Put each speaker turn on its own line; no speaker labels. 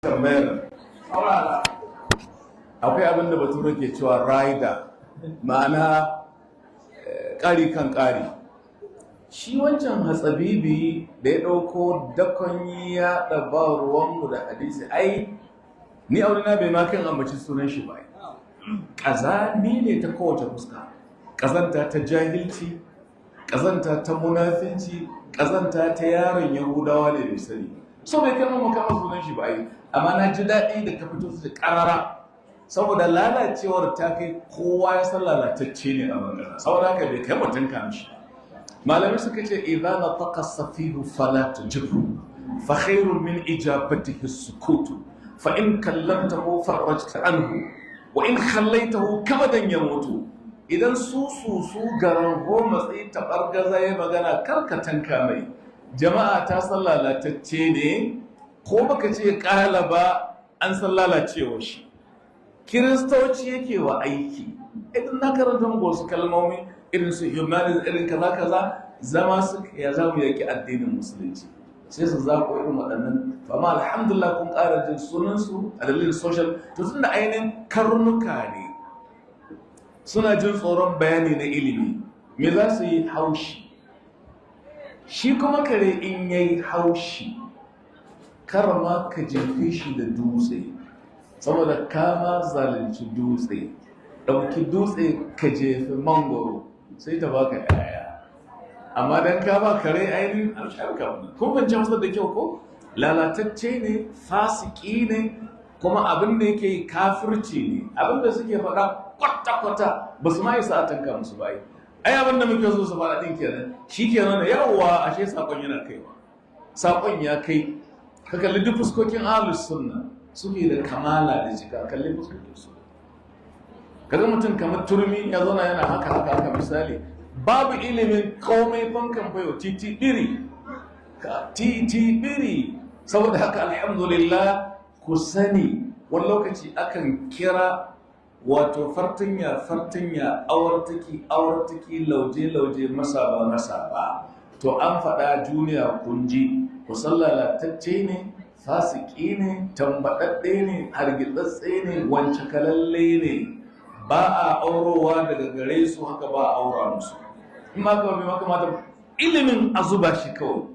Tambayar, akwai abin da Bature ke cewa rider, ma'ana ƙari kan ƙari. Shi wancan hatsabibi da ya ɗauko dakon yaɗa ba ruwanmu da hadisi, ai ni aurena bai ma kan ambaci sunan shi ba. Ƙazami ne ta kowace fuska, ƙazanta ta jahilci, ƙazanta ta munafinci, ƙazanta ta yaron Yahudawa ne bai sani. So bai kama makama sunan shi ba ai, amma na ji daɗi da ka fito su da ƙarara, saboda lalacewar ta kai kowa ya san lalatacce ne a bangaren. Saboda haka bai kai mutum kamshi. Malamai suka ce, idza nataqa safihu fala tujibhu, fa khairun min ijabatihi sukutu, fa in kallamtahu farajta anhu, wa in khallaitahu kamadan yamutu. Idan su su su garan ho matsayi tabargaza ya magana, karka tanka mai. Jama'a ta san lalatacce ne, ko baka ce kala ba, an san lalacewar shi. Kiristoci yake wa aiki. Idan na karanta muku wasu kalmomi irin su humanism, irin kaza kaza, zama su ya za mu yaki addinin Musulunci, sai su zaɓo irin waɗannan. To amma alhamdulillah, kun ƙara jin sunansu a dalilin social. To tunda ainihin karnuka ne, suna jin tsoron bayani na ilimi, me za su yi? Haushi. Shi kuma kare in yayi haushi, kar ma ka jefe shi da dutse, saboda kama zalunci dutse. Ɗauki dutse ka jefi mangoro, sai ta baka yaya. Amma dan ka ba kare ainihin alsharka. Kun fahimci Hausa da kyau ko? Lalatacce ne, fasiki ne, kuma abin da yake yi kafirci ne. Abin da suke faɗa kwata-kwata ba su ma isa a tanka musu ba. Ai abin da muke so su faɗa ɗin kenan. Shi kenan, yawwa, ashe saƙon yana kaiwa, saƙon ya kai. Ka kalli duk fuskokin Ahlus Sunna, suke da kamala da jika. Kalli fuskokin su, kaga mutum kamar turmi ya zauna yana haka haka haka. Misali, babu ilimin komai, fankan fayo titi biri ka titi biri. Saboda haka alhamdulillah, ku sani wani lokaci akan kira wato fartanya fartanya, awartaki awartaki, lauje lauje, masa ba masa ba. To an faɗa duniya kun ji, ku san lalatacce ne, fasiki ne, tambaɗaɗɗe ne, hargitsatse ne, wance kalalle ne. Ba a aurowa daga gare su, haka ba a aura musu. In ma kawai bai kamata ilimin a zuba shi kawai.